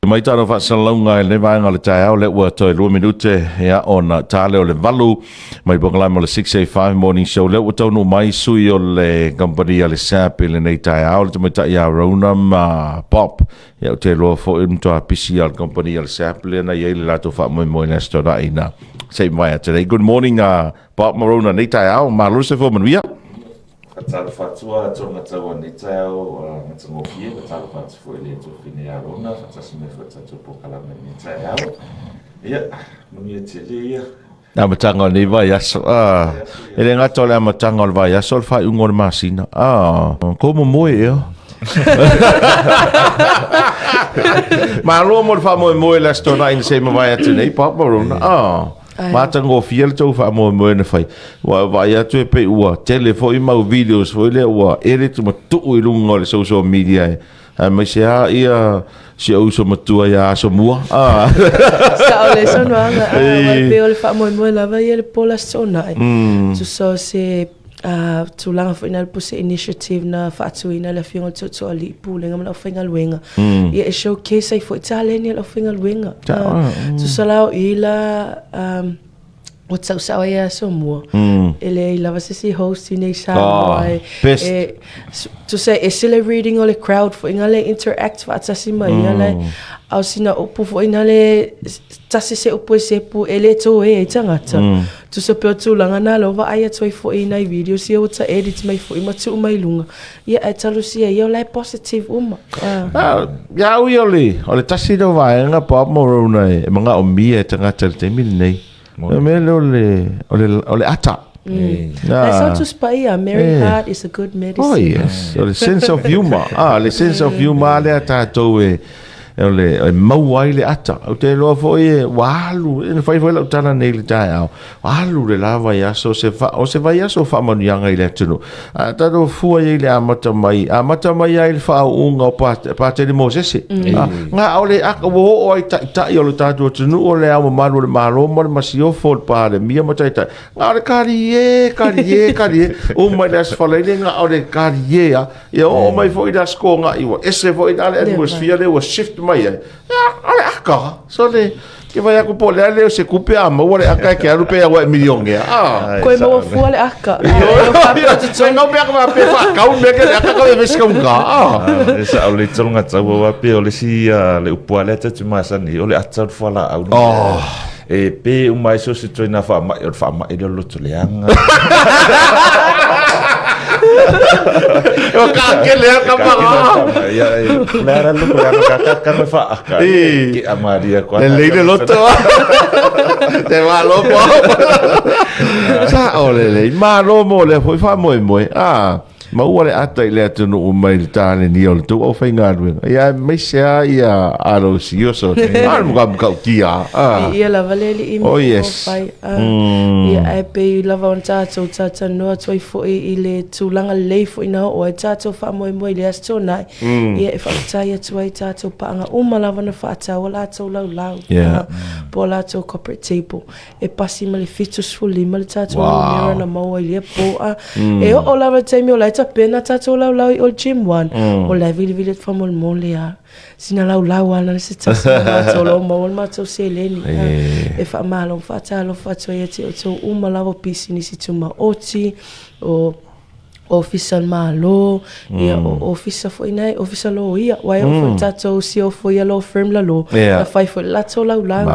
Mai talo faasalalauga i lenei vaega o le taeao lea ua toe 2 minute ia ona ta lea o le 8 mai polokalame o le 685 Morning Show lea ua taunuu mai sui o le kamupani a le SAP i lenei taeao le tamaitai ia Rona ma Bob. Ia ou te iloa foi o le matua pisi lava o le kamupani a le SAP lea na i ai le latou faamoemoe i le Aso Toonai na se i mavae atu nei. Good morning Bob ma Rona i lenei taeao, malo le soifua manuia. Faatalofa atu a Tonga Taua i lenei taeao matagofie, faatalofa atu foi i le Tuafine ia Rona, faatasi mai foi i le tatou polokalame i lenei taeao. Ia, manuia tele ia. Le amataga o lenei vaiaso, ah, e le gata o le amataga o le vaiaso, o le faaiuga o le masina. Ah, ko momoe ea. Malo mo le faamoemoe i le Aso Toonai na se i mavae atu nei, Papa Rona. Ah. Matagofie le tou faamoemoe na fai. Ua vaai atu e pei ua tele foi mau videos foi lea ua edit ma tuu i luga o le social media e aemaise lava ia si ou uso matua ia Asomua. Ah. Sao le saunoaga, ah, aua e pei o le faamoemoe lava ia le po le Aso Toonai. Tusa o se tulaga foi na po se initiative na faatuina le Afioga i le Tootooalii Pulega ma le aufaigaluega. Ia e showcase ai foi taleni a le aufaigaluega. Tusa la o i la ua tausao ai Asomua. E leai lava se isi host i nei Samoa e, Best. e tusa e ese le reading o le crowd foi na le interact faatasi ma ia le a o sina upu foi na le tasi se upu e sepu e le toe ai tagata. Tusa pea o tulaga na lea ua vaai atu ai foi i nai videos ia ua ta edit mai foi ma tuu mai luga. Ia ae talusia ia o la e positive uma. Ah. Ia au ia o le, o le tasi lea o vaega Bob Morona e manaomia e tagata i le taimi lenei. O le mea lea o le, o le, o le ata. Ah. That's how to spy a merry eh. heart is a good medicine. Oh yes, o le sense of humor. Ah, le sense of humor lea tatou e O le, e maua ai le ata. Ou te iloa foi e, ua alu, e na fai foi lau tala nei i le taeao, ua alu le la vaiaso, o se, fa, o se vaiaso o faamanuiaga i le atunuu. A tatou fua i ai i le amata mai, amata mai ai le faauuga o Patele Mosese. Mm. A, ngā o le aka, ua oo ai taitai o le tatou atunuu, o le Ao Mamalu o le Malo ma le Masiofo, o le Palemia ma taitai. Ngā o le kalie, kalie, kalie, uma i le Aso Faraile, ngā o le kalie a. Ia oo mai foi le aso kōgaʻi ua ese foi la le atmosphere lea ua shift mai ai. Ia, o le aka. So le, ke vai aku po le a leo se kupe a maua le aka e ke alu pe a ua e milionea. Ah. Koe maua fua le aka. Koe ngau pea ka pe whakau mea ke le aka ka me vesi kaunga. Ah. E sa o le tolonga tau wa pe o le si le upu a le ata tu masani o le ata o le fualaau. Oh. E pe uma ai so se toi na whaamai o le whaamai le o le loto leaga. O ka kele a ka maha. Ia, le ara loko le ka ka ka me whaaka. Ki a Maria koa. Le leile loto. Te malo po. Sa o le lei. Malo mo le foi wha moe moe. Ah. Maua le ata i le atunuu mai le tālenia o le tou aufaigaluega. Ia aemaise lava ia Aloysius o a le mukamukautia. Ah. Ia lava le alii Oh yes. Fai. Ah. Ia ae pei lava ona tatou talatalanoa atu ai foi i le tulaga lelei foi na oo ai tatou faamoemoe i le Aso Toonai. Ia e faafetai atu ai tatou paaga uma lava na faatau a latou laulau. Yeah. Po o latou corporate table. E pasi ma le 75 le tatou wow. numera na maua i lea po a. Mm. E oo lava le taimi o la e tapena tatou laulau i o le gym one. Mm. O la e vilivili atu faamolemole a. Sina laulau a na se tasi na matou lo maua le matou seleni. Yeah. E faamalo faatalofa atu ai ia te outou uma lava o pisinisi tumaoti, o Ofisa o le Malo, ia o Ofisa foi nei, Ofisa Loia, aua e oo foi i le tatou siofo ia law firm lalo, na fai foi le latou laulau,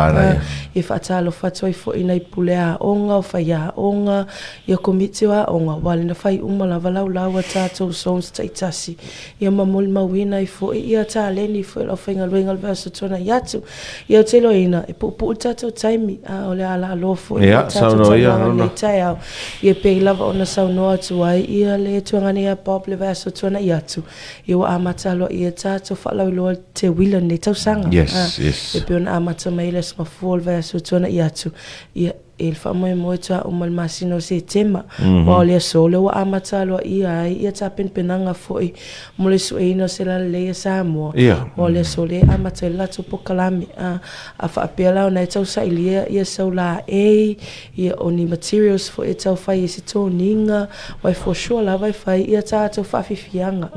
ia faatalofa atu ai foi i nai pule aoga, o faiaoga, ia Komiti o Aoga, aua na fai uma lava laulau a tatou zones taitasi, ia ma molimauina ai foi ia taleni foi o le aufaigaluega o le vaiaso tuanai atu. Ia ou te iloaina, e puupuu le tatou taimi, a o le a laaloa foi le tatou talanoaga i lenei taeao. Ia pei lava ona saunoa atu ai ia le tuagana ia Bob le vaiaso tuanai atu, ia ua amata aloaia tatou faalauiloa te uila i lenei tausaga. Yes, yes. E pei ona amata mai i le Aso Gafua o le vaiaso tuanai atu, ia. le faamoemoe faatoa uma i le masina o Setema, aua o le aso lea ua amata aloaia ai ia tapenapenaga foi mo le sueina o se lalelei a Samoa, aua o le aso lea e amata ai le latou polokalame. A faapea la o lena e tau sailia ia sau laei, ia o ni materials foi e tau fai ai se toniga, aua e for sure lava e fai ia tatou faafiafiaga.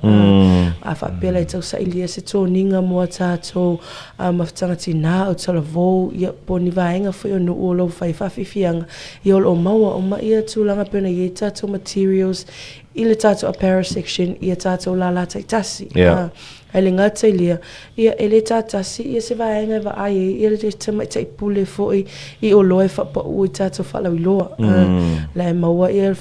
A faapea la e tau sailia se toniga mo a tatou mafutaga tina, o talavou, ia po o ni vaega foi o nuu o lo o fai faafiafiaga, ia o lo o maua uma ia tulaga pei ona i ai tatou materials i le tatou apparel section i a tatou lala taitasi. Ae le gata i lea, ia e le ta tasi ia se vaega e vaai ai ia le tamaitai pule foi i oloa e faapau i tatou faalauiloa. La e maua ia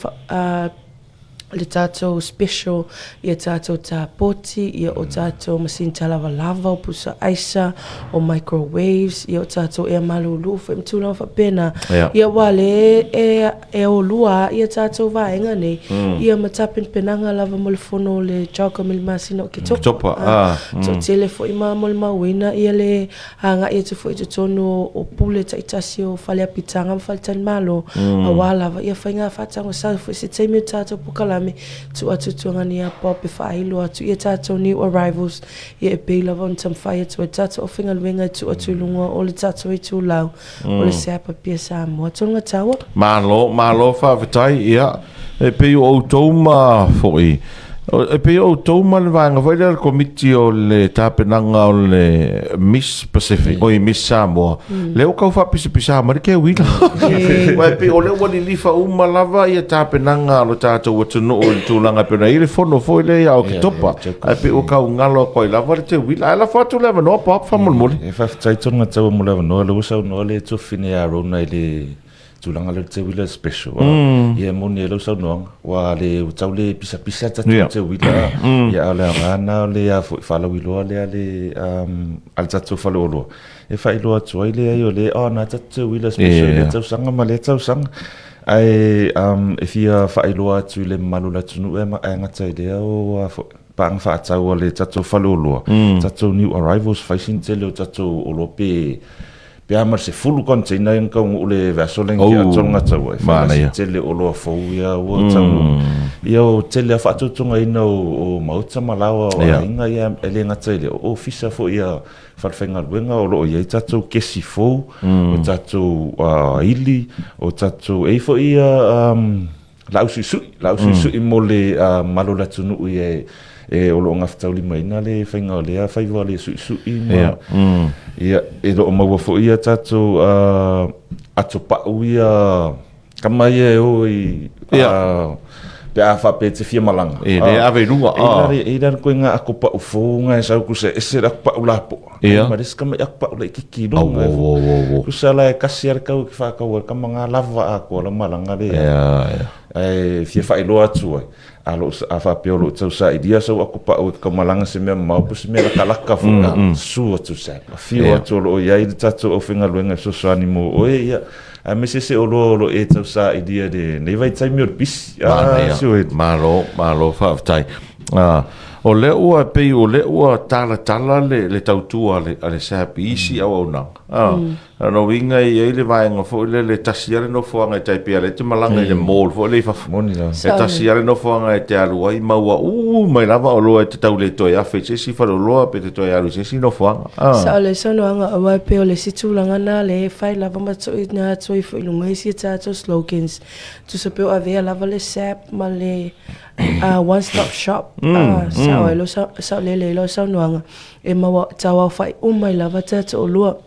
le tatou special ia tatou tapoti, ia o tatou masini talavalava, o pusa aisa, o microwaves, ia o tatou ea malulu foi ma tulaga faapena. Ia aua o lea e e olua ia tatou vaega nei, ia ma tapenapenaga lava mo le fono o le CHOGM i le masina o Oketopa. Toatele foi ma molimauina ia le agai atu foi i totonu o pule taitasi o fale apitaga ma faletalimalo, aua lava ia faiga faatagosā foi se taimi o tatou polokalame, tuu atu tuagani a pe faailo atu ia tatou new arrivals, ia e pei lava ona taumafai atu ai le tatou aufaigaluega e tuu atu i luga o le tatou itulau o le SAP Apia Samoa. Tonu taua. Malo, malo faafetai. Ia, e pei o outou ma foi, e pei o outou ma le vaega foi lea le komiti o le tapenaga o le Miss Pacific, oi Miss Samoa, lea ua tau faapisapisa mai le keuila. Aua e pei o lea ua lilifa uma lava ia tapenaga a lo tatou atunuu i le tulaga e pei ona i ai le fono foi lea ia Oketopa. Ae pei ua tau galo atu ai lava le teuila. Ae lafo atu le avanoa Bob faamolemole. E faafetai tonu atu mo le avanoa, lea ua saunoa le tuafafine ia Rona i le tulaga lea o le teuila special. Ia e moni ai lau saunoaga, ua le ua tau le pisapisa le tatou teuila. Ia a o le aoga lena o le a foi faalauiloa lea a le a le tatou faleoloa e faailoa atu ai leai o lea oh na tatou teuila special i lea tausaga ma lea tausaga. Ae e fia faailoa atu i le mamalu o le atunuu e gata i lea o paaga faatau a le tatou faleoloa, tatou new arrivals, fai sina tele o tatou oloa pe pe a ma le 10 container ia na taunuu le vaiaso lea na tea atu o le Gataua, e fai la si tele o oloa fou ia ua taunuu. Ia o tele lava faatuatugaina o maota ma laoa o aiga ia e le gata i lea, o ofisa foi ia falefaigaluega o lo o i ai tatou kesi fou, o tatou ili, o tatou, e i ai foi ia laau suisui, laau suisui mo le mamalu o le atunuu ia e o lo o gafataulimaina le faiga o lea faiva le suisui ma, ia, e lo o maua foi ia tatou ato pau ia Tama ia e o i pe a faapea e te fia malaga. E le ave i luga. E i lalo koe nga ako pau fou nga e sau kusa ese le ako pau lapoa. Ia. Ma le isi kama i ako pau laititi i luga. Kusa la e kasi a le kau ki whakau a kama nga lava a koa la malaga le. Ia, ia. Ae fia whailoa atu ai. A lo a faapea o lo tau sailia sau ako pau e kamalaga se mea mamao po o se mea lakalaka foi a susu atu sa afio atu o lo o i ai le tatou aufaigaluega e fesoasoani mo oe ia aemaise se oloa o lo o e tau sailia i lenei vaitaimi o le pisi a si oe Malo, malo faafetai. O lea ua pei o lea ua talatala le tautua a le SAP i isi auaunaga. O lona uiga e i ai le vaega foi lele e tasi lava le nofoaga e tai pei o lea e te malaga i le mall foi lea i fafo. Moni lava. E tasi lava le nofoaga e te alu ai ma ua uma ai lava oloa e te tau le toe afe i se isi faleoloa pe te toe alu i se isi nofoaga. Sao le saunoaga aua e pei o le isi tulaga lena lea e fai lava ma tuuina atu ai foi i luga isi a tatou slogans. Tusa pei o avea lava le SAP ma le one stop shop. Sao ai saolele ai lau saunoaga e maua tauaofai uma ai lava tatou oloa.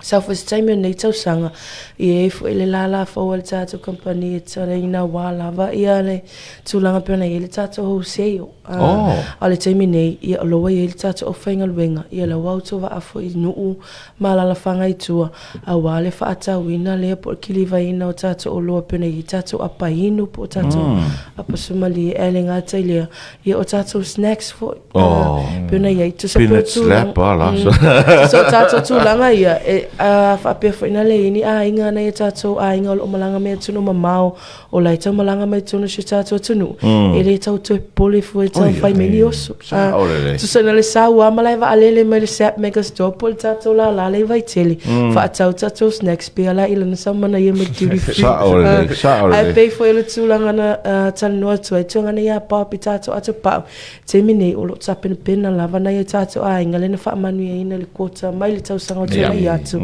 Sau foi se taimi o lenei tausaga, e i ai foi le lala fou a le tatou kamupani e taleina aua lava ia le tulaga pei ona i ai le tatou wholesale. Oh. A o le taimi nei, ia o lo ua i ai le tatou aufaigaluega, ia la ua autovaa foi i nuu ma alalafaga i tua, aua le faatauina lea po o le kilivaina o tatou oloa pei ona i ai tatou apa inu po o tatou apa sumalie, ae le gata i lea, ia o tatou snacks foi. Oh. Pei ona i ai, tusa po o tulaga. Peanut slap, ah, la. Tusa o tatou tulaga ia, e, A faapea foi na le i ni aiga nai o tatou aiga o lo o malaga mai atunuu mamao, o la e tau malaga mai totonu o si o tatou atunuu, e le tau toe popole fua e tau fai mai ni oso. Tusa na le sau lava ma la e vaalele mai le SAP Mega Store po o le tatou lala lea i Vaitele, faatau tatou snacks pe ala i lana saumanaia mai le duty free. Sao lelei, sao lelei. Ae pei foi o le tulaga na talanoa atu ai, tulaga nei ia Bob i tatou atopau, taimi nei o lo o tapenapena lava nai o tatou aiga lea na faamanuiaina i le quota mai le tausaga ua tuanai atu.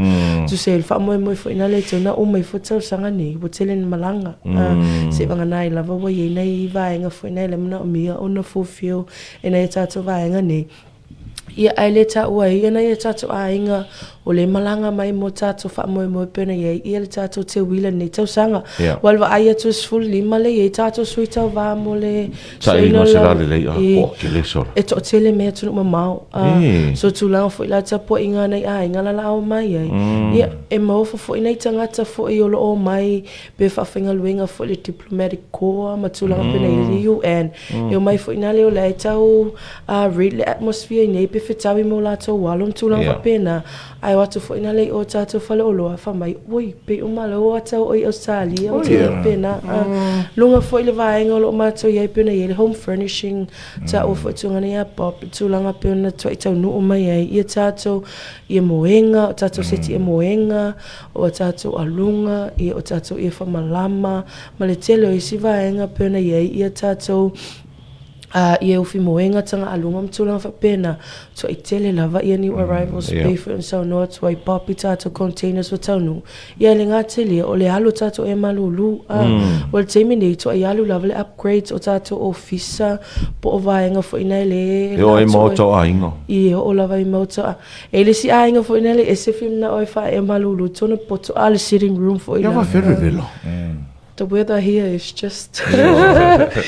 Tusa i le faamoemoe foi na le tau na uma ifo tausaga nei, ua tele ina malaga. Seivagana ai lava ua i ai nai vaega foi nei lea e manaomia ona fulfill e nai o tatou vaega nei. Ia ae le taua ai ia nai o tatou aiga o lea e malaga mai mo tatou faamoemoe pei ona i ai ia le tatou teuila i lenei tausaga. Aua o le vaai atu e 15 lea e i ai tatou sui tauva mo le Sailiga o se lalelei a toatele sola. E toatele mai atunuu mamao. So tulaga foi la tapuaiga a nai aiga la la omai ai. Ia e maofa foi nai tagata foi o lo o omai pe faafaigaluega foi le diplomatic corps ma tulaga pei ona i ai le UN. E omai foi na lea o la e tau read le atmosphere i inei pe fetaui ma o latou alo ma tulaga faapena. Ae o atu foi na lea i o tatou faleoloa fai mai, oi, pei uma lava ua tau o i Ausetalia ma tulaga faapena. Luga foi le vaega o lo o matou i ai pei ona i ai le home furnishing, taua foi tulaga nei ia Bob, tulaga pei ona tuai taunuu mai ai ia tatou ia moega, o tatou seti ia moega, o a tatou aluga, ia o tatou ie faamalama, ma le tele o isi vaega pei ona i ai ia tatou ie ufi moega, taga aluga ma tulaga faapena, tuai tele lava ia new arrivals pei foi ona saunoa atu ai Bob i tatou containers ua taunuu, ia e le gata i lea, o le alu o tatou ea malulu. O le taimi nei, tuai alu lava le upgrades o tatou ofisa po o vaega foi na e le E oo ai i maota o aiga. E oo lava i maota o aiga. E le isi aiga foi lea e ese fia manao e faaea malulu tonu poto a le sitting room foi la. Ia velo. The weather here is just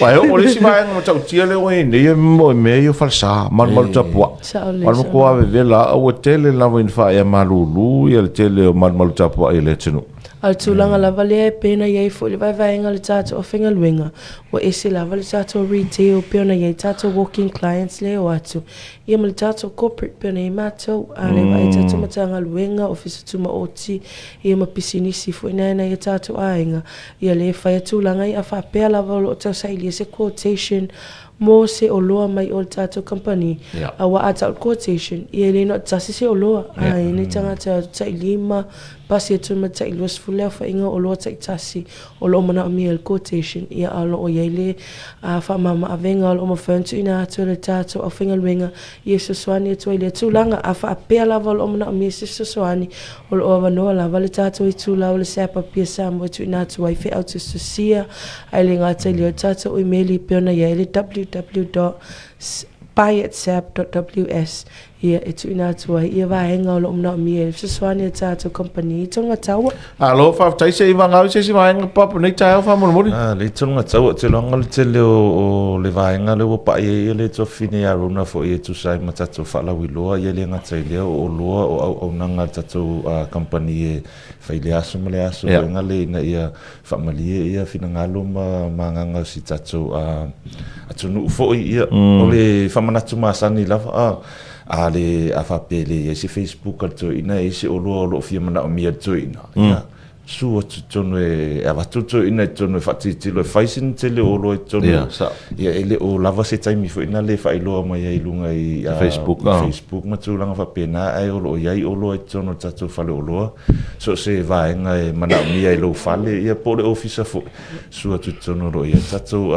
Wa e o le isi vaega matautia lea ua i ai nei e mo e mea ia o falesa, malumalu tapuai. Sao lelei, O le matua vevela a ua tele lava ina faaea malulu ia le tele o malumalu tapuai o le atunuu. A o le tulaga lava lea e pei ona i ai foi le vaevaega o le tatou aufaigaluega, ua ese lava le tatou retail pei ona i ai tatou walk-in clients lea e o atu, Ia ma le tatou corporate pei ona i ai matou, a lea vaai tatou Matagaluega, Ofisa Tumaoti, ia ma pisinisi foi na e nai o tatou aiga, ia lea e fai a tulaga ia a faapea lava o lo o tausailia se quotation mo se oloa mai o le tatou kamupani, aua a tau le quotation, ia e le na o le tasi se oloa, a i ai ni tagata tailima, pasi atu ma le tai 20 le aofaiga o oloa taitasi o lo o manaomia e le quotation, ia a o lo o i ai le faamama-avega o lo o mafai ona tuuina atu e le tatou aufaigaluega ia fesoasoani atu ai i lea tulaga. A faapea lava o lo o manaomia se fesoasoani, o lo o avanoa lava le tatou itula o le SAP Apia Samoa e tuuina atu ai feau tusitusia, ae le gata i lea o le tatou imeli e pei ona i ai le www.buyatsap.ws Ia, e tuuina atu ai ia vaega o lo o manaomia ai le fesoasoani a tatou kamupani i Tonga Taua. Alo, faafetai se i vagau i se isi vaega papa nei taeao faamolemole. Ah, le Tonga Taua, te iloaga o le tele o, o le vaega lea ua pai ai ia le tuafafine ia Rona foi e tusa ai ma tatou faalauiloa, ia le gata i lea o oloa o auaunaga a le tatou ah, kamupani e fai i le aso ma le aso, yeah. Vaega lea ina ia faamalie ia finagalo ma ma agaga o si tatou atunuu foi ia o le faamanatu masani lava a a le a faapea e le i ai se Facebook a le toeaina e i ai se oloa o lo o fia manaomia e le toeaina ia susu atu i totonu e avatu le toeaina i totonu e faatilotilo e fai sina tele o oloa i totonu ia e le o lava se taimi foi na le faailoa mai ai i luga i Facebook, Facebook ma tulaga faapena ae o lo o i ai oloa i totonu o le tatou faleoloa So o se vaega e manaomia i lou fale, ia po o le ofisa foi, susu atu i totonu o lo o i ai tatou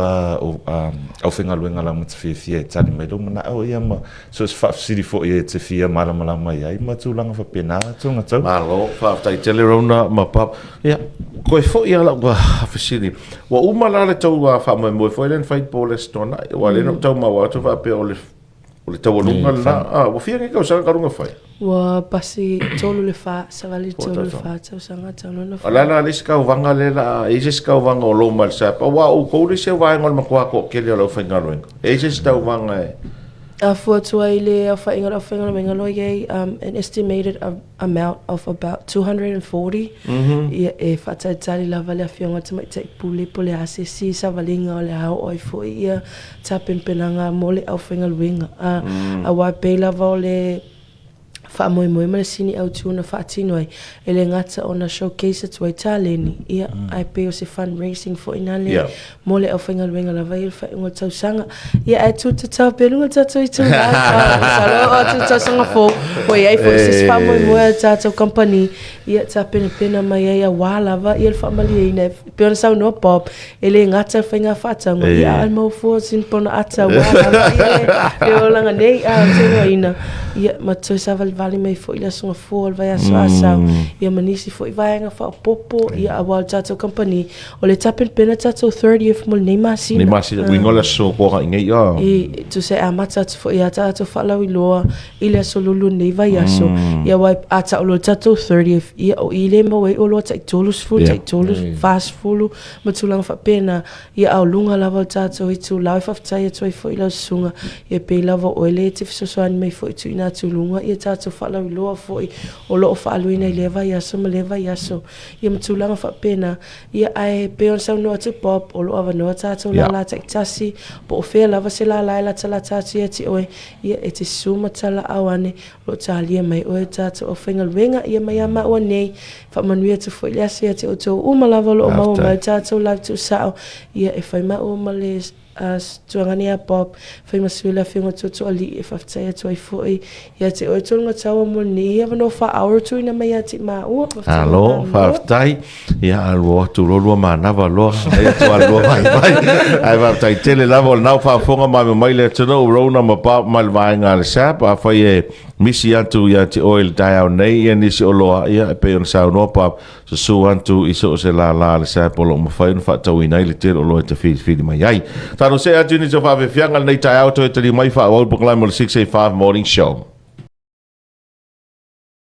aufaigaluega laumata fiafia e tali mai lou manao, ia ma so o se faafesili foi e te fia malamalama i ai ma tulaga faapena, Tonga Tau. Malo, faafetai tele Rona ma Bob. Ia, toe foi lava lau fesili. Ua uma la le tou faamoemoe foi lea na fai po o le Aso Toonai, aua o lea na ou tau maua atu faapea o le O le taualuga lena. Ah, ua fia nei tausaga talu ona fai? Ua pasi 3 le 4, savali 3 le 4 tausaga talu ona fai. O le a la le isi tauvaga lea la, e i ai se isi tauvaga o lou ma le SAP, aua o outou le isi vaega o le matua toatele o le aufaigaluega. E i ai se isi tauvaga e... Afua atu ai le aofaiga o le aufaigaluega o lo o i ai, an estimated amount of about 240, ia e faatalitali lava le Afioga i le Tamaitai Pule po o le a se isi savaliga o le a oo ai foi ia tapenapenaga mo le aufaigaluega. Aua e pei lava o le Faamoemoe ma le sini autu na faatino ai, e le gata ona showcase atu ai taleni, ia, ae pei o se fundraising foi na le mo le aufaigaluega lava ia i le faaiuga o le tausaga. Ia, ae tu tatau pea i luga le tatou itula, masalo e oo atu i le tausaga fou, ua i ai foi se isi faamoemoe a le tatou kamupani, ia, e tapenapena mai ai aua lava ia le faamalieina. E pei ona saunoa Bob, e le gata le faiga faatauga, ia, a o le maua fua o sina pona ata aua lava ia le olaga nei, a ou te iloaina, ia, ma toe savalivali mai foi i le Aso Gafua o le vaiaso Asau, ia ma nisi foi vaega faaopoopo, ia, aua o le tatou kamupani, O le tapenapena tatou 30th mo lenei masina. Lenei masina, uiga o le aso toaga nei. Ah. E tusa e amata atu foi ia tatou faalauiloa i le aso lulu lenei vaiaso. Ia aua a tau loa le tatou 30th, ia o i lea e maua ai oloa tai 30, tai 30, 40 ma tulaga faapena. Ia a o luga lava o le tatou itulau e faafetai atu ai foi i lau susuga, ia pei lava o oe lea e te fesoasoani mai foi e tuuina atu i luga ia tatou faalauiloa foi o lo o faaaluina i lea vaiaso ma lea vaiaso. Ia ma tulaga faapena. Ia ae pei ona saunoa atu Bob, o lo o avanoa tatou lālā taitasi, po o fea lava se lālā e latalata atu ia te oe, ia e te susu ma talaau ane, o lo o talia mai oe e tatou aufaigaluega, ia mai a maua nei. Faamanuia atu foi le aso ia te outou uma lava o lo o maua mai le tatou live tuusao, ia e fai maua ma le A tuaga nei a Bob, fai ma sui le afioga Tootooalii e faafetai atu ai foi ia te oe Tologataua mo lenei avanoa faa-hour tuuina mai ia te maua. Malo, faafetai. Ia, alu atu loa lua manava loa. Ai atu alu loa vai vai. Ai faafetai tele lava o lenau faafofoga mai mai le atunuu Rona ma Bob mai le vaega a le SAP. Afai e misi atu ia te oe i le taeao nei, ia nisi oloa, ia e pei ona saunoa Bob, Susu atu i so o se lālā a le SAP o lo o mafai ona faatauina ai le tele o oloa e tafilifili mai ai. Tatou see atu i nisi o faafeafeaga i lenei taeao, toe taliu mai faaauau le polokalame o le 685 Morning Show.